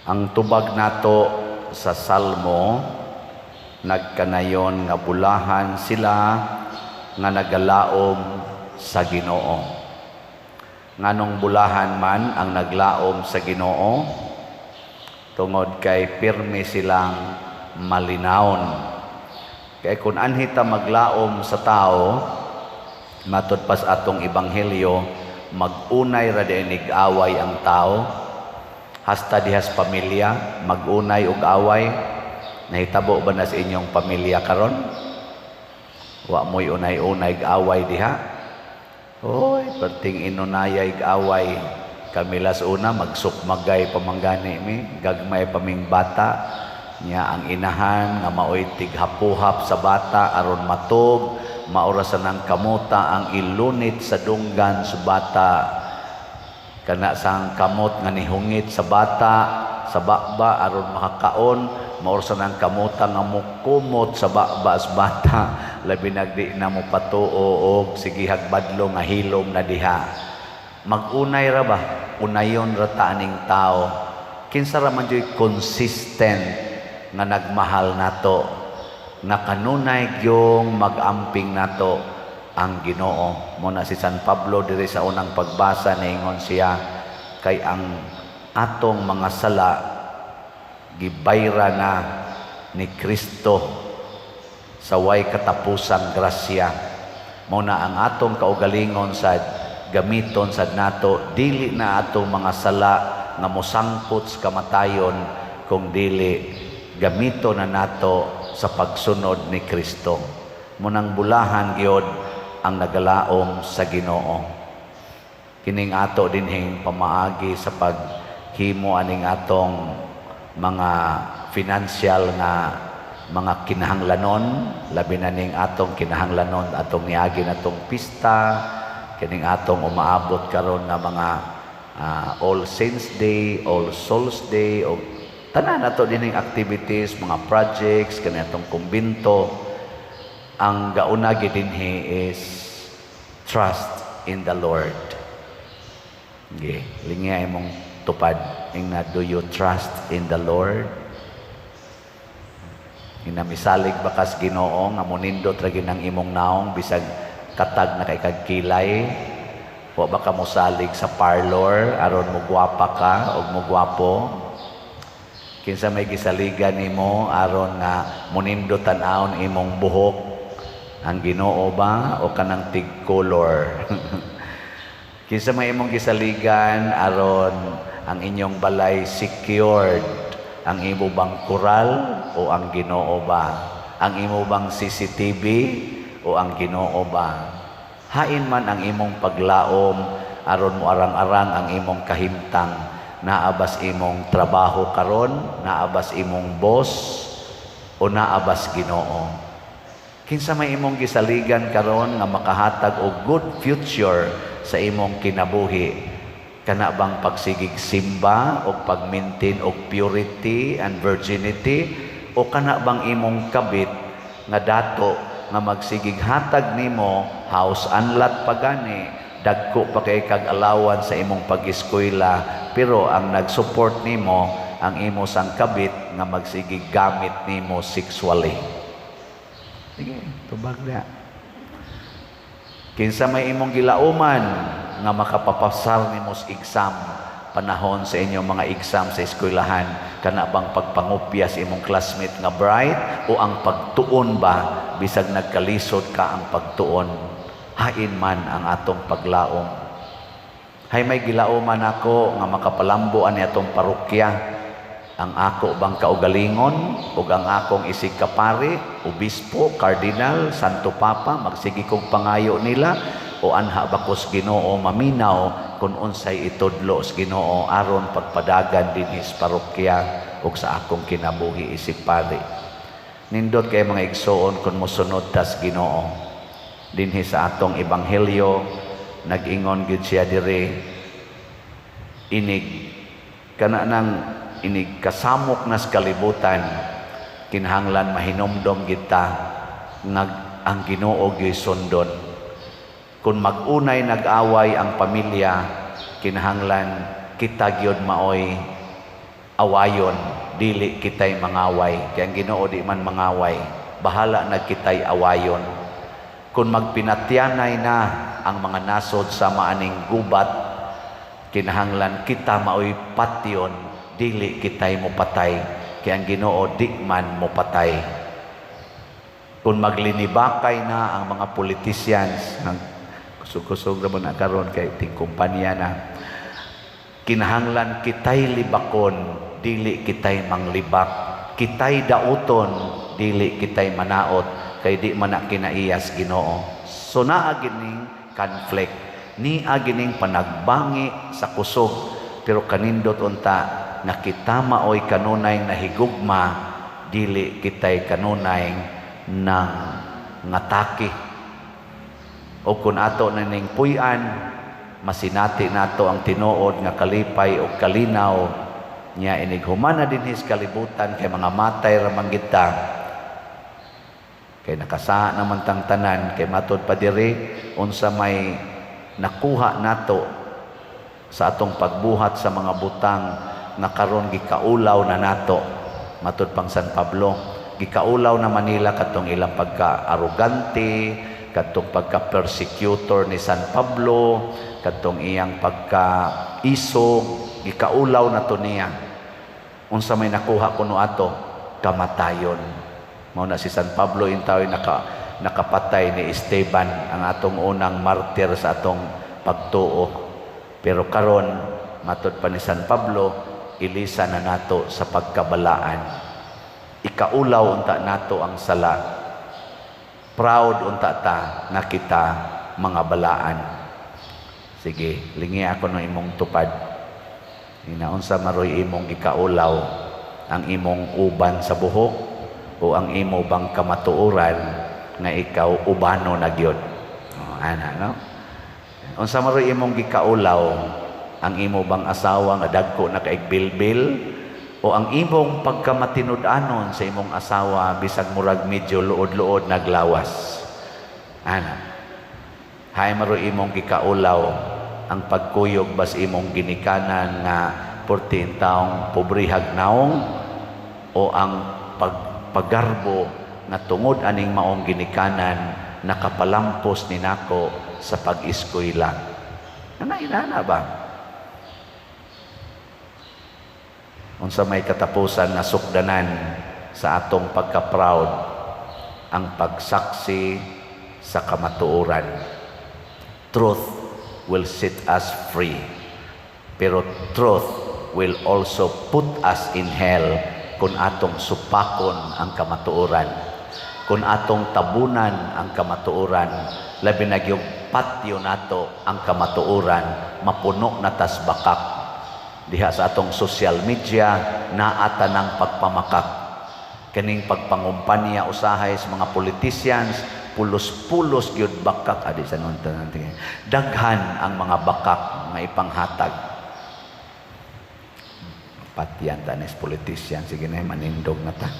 Ang tubag nato sa Salmo, nagkanayon nga bulahan sila nga nagalaom sa Ginoo. Nganong bulahan man ang naglaom sa Ginoo? Tungod kay pirmi silang malinawon. Kay kung anhi ta maglaom sa tao, matud pas atong ebanghelyo, mag-unay ra diay away ang tao. Hasta dihas pamilya, mag-unay og away. Nahitabo ba na sa inyong pamilya karon? Wa mo'y unay-unay away diha? Oy, perting inunayay away. Kami las una magsukmagay pamanggani mi, gagmay paming bata. Nya ang inahan nga maoy tighapuhap sa bata aron matug, maura sa nang kamuta ang ilunit sa dunggan sa bata. Kana sang kamot nga nihungit sa bata sa baba aron makakaon, maura sa nang kamuta nga mukumot sa baba sa bata, labi nagdi na mo patuo og sigihag badlo nga hilom na diha. Magunay ra ba? Unayon ra ta aning tao. Kinsa ra man juy consistent nga nagmahal nato, nga kanunay gyung mag-amping nato? Ang Ginoo. Mo na si San Pablo diri sa unang pagbasa, niingon siya kay ang atong mga sala gibayra na ni Kristo sa way katapusang grasya. Mo na ang atong kaugalingon sad gamiton sad nato, dili na atong mga sala nga mosangpot sa kamatayon, kung dili gamito na nato sa pagsunod ni Kristo. Munang bulahan gyud ang nagalaom sa Ginoo. Kining ato dinhing pamaagi sa paghimo aning atong mga financial nga mga kinahanglanon, labi na ning atong kinahanglanon atong niagi natong pista, kining atong umaabot karon nga mga All Saints Day, All Souls Day, o tanan nato dining activities, mga projects kani atong kumbinto. Ang gauna gid dinhi is trust in the Lord. Okay, lingya imong tupad. Ingna, do you trust in the Lord? Ingna, misalig ba kas Ginoo nga monindot ra gyud ang imong naong bisag katag na kay kag kilay? Wa ba ka mosalig sa parlor aron mo gwapa ka og mo gwapo? Kinsa may gisaligan nimo aron nga monindot tan-awon imong buhok? Ang Ginoo ba o kanang tig color? Kinsa may imong gisaligan aron ang inyong balay secured? Ang imo bang koral o ang Ginoo ba? Ang imo bang CCTV o ang Ginoo ba? Hain man ang imong paglaom aron mo arang-arang ang imong kahimtang, naa bas imong trabaho karon, naa bas imong boss, o naa bas Ginoo? Kinsa may imong gisaligan karon nga makahatag og good future sa imong kinabuhi? Kana bang pagsigig simba o pag-maintain og purity and virginity, o kana bang imong kabit nga dato nga magsigig hatag nimo house and lot pagani, dagko pa kay kag allowance sa imong pag-eskwela, pero ang nag-support nimo ang imo sang kabit nga magsigig gamit nimo sexually? Sige, tubag na. Kinsa may imong gilauman nga makapapasar nimo sa exam panahon sa inyong mga exam sa eskwelahan? Kana bang pagpangopya sa imong classmate nga bright o ang pagtuon ba bisag nagkalisod ka ang pagtuon? Hain man ang atong paglaom? Hay may gilauman ako nga makapalambo ani atong parokya? Ang ako bang kaugalingon ug ang akong isig kapari, obispo, cardinal, Santo Papa, magsige kog pangayo nila, o anha ba kos Ginoo, maminaw kung unsay itudlo sa Ginoo aron pagpadagan dinhi sa parokya ug sa akong kinabuhi isip pari? Nindot kay mga igsoon kung mosunod tas Ginoo. Dinhi sa atong ebanghelyo, nag-ingon gyud siya diri, inig kana nang inig kasamok nas kalibutan, kinahanglan mahinumdom kita nga ang Ginoo gyud sundon. Kung mag-unay nag-away ang pamilya, kinahanglan kita gyud maoy awayon, dili kitay mangaway, kay ang Ginoo di man mangaway. Bahala na kitay awayon. Kung magpinatyanay na ang mga nasod sa maaning gubat, kinahanglan kita maoy patyon, dili kitay mopatay, kay ang Ginoo di man mopatay. Kung maglinibakay na ang mga politicians, ang kusog-kusog ra na karon kay tingkumpanya na, kinahanglan kitay libakon, dili kitay manglibak. Kitay dauton, dili kitay manaot, kay di man na kinaiyas Ginoo. So naa gining conflict, nia gining panagbangi sa kusog, pero kanindot unta nga kita maoy kanunay nahigugma, dili kitay kanunay nang ngatake. O kung ato na ning puy-an, masinati nato ang tinuod nga kalipay o kalinaw niya inig humana dinhi sa kalibutan, kay mga matay ra man gid ta, kay nakasaa naman tang tanan. Kay matud pa diri, unsa may nakuha nato sa atong pagbuhat sa mga butang nga karon gikaulaw na nato? Matud pang San Pablo, gikaulaw na Manila katong ilang pagka-arrogante, katong pagka-persecutor ni San Pablo, katong iyang pagka-isog, gikaulaw na to niya. Unsa may nakuha kuno ato? Kamatayon. Mao na si San Pablo intaw nakapatay ni Esteban, ang atong unang martir sa atong pagtuo. Pero karon, matud pa ni San Pablo, ilisa na nato sa pagkabalaan. Ikaulaw unta nato ang sala. Proud unta ta nga kita mga balaan. Sige, lingi ako ng imong tupad. Inaunsa maroy imong gikaulaw? Ang imong uban sa buhok o ang imo bang kamatuoran nga ikaw ubano na gyud? Oh, ana, no? Unsa maroy imong gikaulaw? Ang imo bang asawa nga dagko na kaig bilbil o ang imong pagkamatinud-anon sa imong asawa bisag murag medyo luod-luod naglawas? Ana. Hay maroy imong gikaulaw? Ang pagkuyog bas imong ginikanan nga 14 taong pobrehag naong o ang pagpagarbo nga tungod aning maong ginikanan nakapalampos ni nako sa pag-eskwela? Ana, inana ba? Unsa may katapusan nga sukdanan sa atong pagka-proud? Ang pagsaksi sa kamatuoran. Truth will set us free. Pero truth will also put us in hell kung atong supakon ang kamatuoran. Kung atong tabunan ang kamatuoran, labi na gyud patyo nato ang kamatuoran, mapuno na tas bakak. Diha sa atong social media, naa ng pagpamakak. Kaning pagpangumpanya usahay sa mga politicians, pulos-pulos gyud bakak adi sa nun tanan. Daghan ang mga bakak nga ipanghatag. Patyan tanis politician, sige na, manindog na ta.